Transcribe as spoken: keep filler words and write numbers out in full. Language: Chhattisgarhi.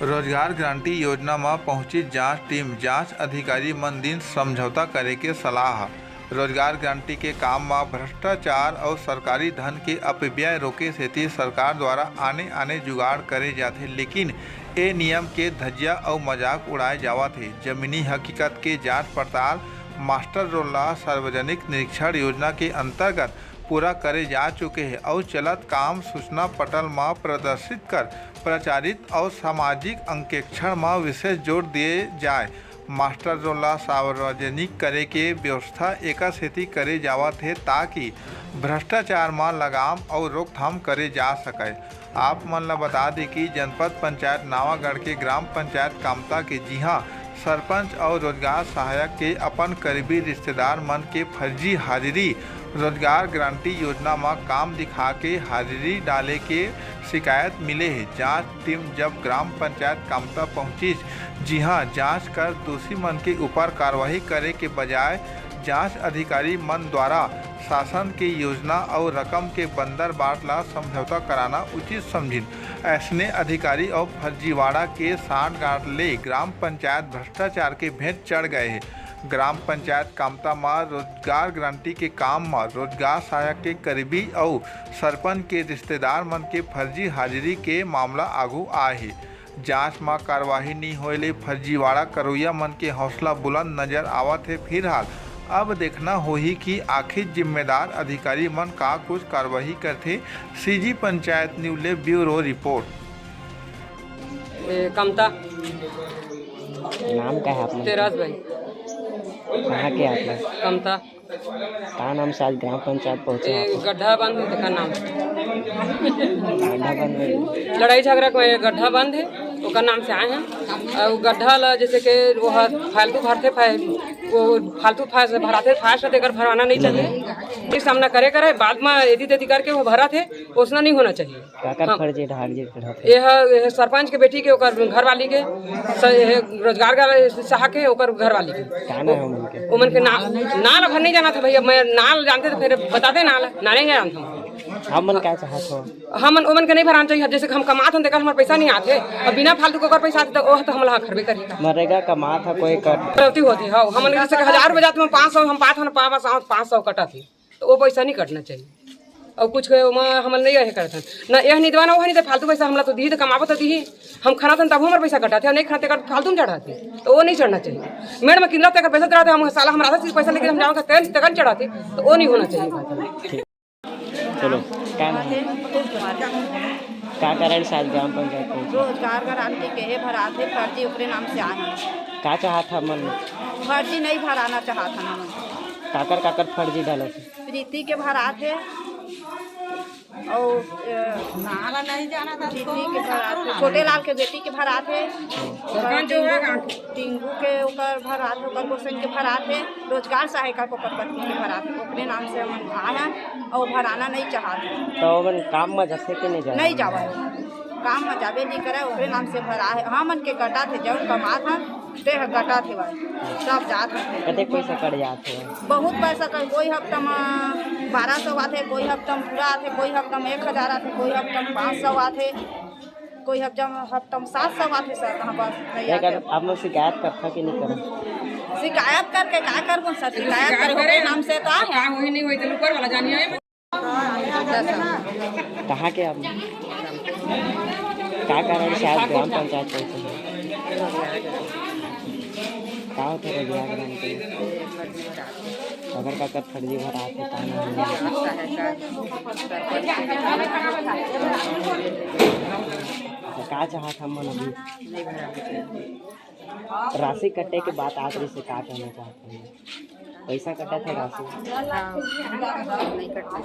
रोजगार गारंटी योजना म पहुंचिस जांच टीम, जांच अधिकारी मन दिन समझौता करे के सलाह। रोजगार गारंटी के काम म भ्रष्टाचार अउ सरकारी धन के अपव्यय रोके सेती सरकार द्वारा आने-आने जुगाड़ करे जाथे, लेकिन ए नियम के धज्जिया अउ मजाक उड़ाए जावत हे। जमीनी हकीकत के जांच पड़ताल, मास्टर रोल ला सार्वजनिक निरीक्षण योजना के अंतर्गत पूरा करे जा चुके हे अउ चलत काम सूचना पटल म प्रदर्शित कर प्रचारित अउ सामाजिक अंकेक्षण म विशेष जोर दिए जाए। मास्टर रोल ला सार्वजनिक करे के व्यवस्था एकर सेती करे जावत हे, ताकि भ्रष्टाचार म लगाम अउ रोकथाम करे जा सकय। आप मन ल बता दें कि जनपद पंचायत नावागढ़ के ग्राम पंचायत कामता के, जिहां सरपंच अउ रोजगार सहायक के अपन करीबी रिश्तेदार मन के फर्जी हाजिरी, रोजगार गारंटी योजना म काम दिखा के हाजिरी डाले के शिकायत मिले हे। जांच टीम जब ग्राम पंचायत कामता पहुंचिस, जिहां जांच कर दोषी मन के ऊपर कार्रवाई करे के बजाय जांच अधिकारी मन द्वारा शासन के योजना अउ रकम के बंदरबाट ला समझौता कराना उचित समझिन। अइसने अधिकारी अउ फर्जीवाड़ा के सांठगांठ ले ग्राम पंचायत भ्रष्टाचार के भेंट चढ़ गए हे। ग्राम पंचायत कामता म रोजगार गारंटी के काम म रोजगार सहायक के करीबी अउ सरपंच के रिश्तेदार मन के फर्जी हाजिरी के मामला आगू आए हे। जांच म कार्रवाई नइ होए ले फर्जीवाड़ा करोइया मन के हौसला बुलंद नजर आवत हे। फिलहाल अब देखना होही कि आखिर जिम्मेदार अधिकारी मन का कुछ कार्रवाई करथे। सीजी पंचायत न्यूज ले ब्यूरो रिपोर्ट। ए, कमता। नाम का है आप लोग? तेरस भाई। कहाँ के आप लोग? कमता। का नाम से आज ग्राम पंचायत पहुँचे ए, आप? गड्ढा बंद हे, तेकर नाम। गड्ढा बंद हे। लड़ाई झगड़ा के गड्ढा बंद हे, ओकर नाम से आए हैं। अउ गड्ढा ला जैसे कि वो ह-, फालतू भरथे, फा-, वो फालतू फा-, भराथे, फास्ट तेकर भरवाना नहीं चाहिए। ये सामना करे करे, बाद में एदी तेदी करके वो भरत हे, ओसना नहीं होना चाहिए। काकर हाँ। फर्जी ढार जे खड़ा थे? ये ह-, ये ह सरपंच के बेटी के, ओकर घरवाली के, स-, ये रोजगार का सहा के, ओकर घरवाली के। का नाम है उनके? ओमन के ना-, नाल अगर नहीं जाना था भैया, मैं नाल जानते तो फिर बताते नाल, नाले नहीं जानता हूँ। हमन का चाहत हो? हमन ओमन के नहीं भराना चाहिए। जैसे कि हम कमात हन, तेकर हमार पैसा नहीं आथे, अब बिना फालतू के ओकर पैसा आथे तो ओह तो हमला खरबे करी। मनरेगा कमात ह कोई कट। गलती होती है, हमन जैसे कि हजार रुपये जात में पाँच सौ हम पात हन, पाँच सौ, पाँच सौ कटत ही। तो वो पैसा नहीं कटना चाहिए। और कुछ के ओमा हमन नहीं यह करत हन। ना यह नहीं देवा, ना वह नहीं दे, फालतू पैसा हमला तो दी, तो कमाबो तो दी। हम खाना तन तब हमारे पैसा कटाते, नहीं खाते कर फालतू में चढ़ाते, तो वो नहीं चढ़ना चाहिए। मेड़ में किंदरा तक पैसा चढ़ाते, हम साला हमारा से पैसा लेके हम जाओगे तेल तक चढ़ाते, तो वो नहीं होना चाहिए। चलो, का नाम है? का कारण से आज ग्राम पंचायत पहुंचे? रोजगार गारंटी के हे भरात हे फर्जी, ओकरे नाम से आए हैं। का चाहत ह मन? फर्जी नहीं भराना चाहत हन हमन। काकर काकर फर्जी डालत हे? प्रीति के भरात हे अउ, ए, प्रीति के भरात हे, छोटे लाल के बेटी के भरात हे, टिंकू, टिंकू के ओकर भरात हे, ओकर गोसाइन के भरात हे, रोजगार सहायिका के ओकर पत्नी के भरात हे, ओकरे नाम से हमन आए हैं अउ भराना नहीं चाहत। तो ओमन काम में जाथे कि नहीं जाथे? नहीं जावय, काम में जाबे नहीं करे, ओकरे नाम से भरा हे। हमन के कटा थे, जउन कमात हन, ते ह कटा थे भाई, सब जात हन। कतेक पैसा कट जात हे? बहुत पैसा कट, कोई हफ्ता में बारह सौ आथे, कोई हफ्ता में पूरा आथे, कोई हफ्ता में एक हजार आथे, कोई हफ्ता में पाँच सौ आथे, कोई हफ्ता में, हफ्ता में सात सौ आथे सर। हाँ, बस नहीं आथे। आप लोग शिकायत करता कि नहीं करता? शिकायत करके का करबो सर, शिकायत कर ओकरे नाम से तो आए हैं। काम वही नहीं हुई तो ऊपर वाला जानिए। कहाँ के आप? का कारण से आज ग्राम पंचायत पहुँचे हैं? का होथे रोजगार ग्राम के? अगर का कर फर्जी भरा थे, का नाम है? तो का चाहत हमन अभी? राशि कटे के बात आत रही से का कहना चाहत हैं? पैसा कटा थे राशि? हाँ, नहीं कटा।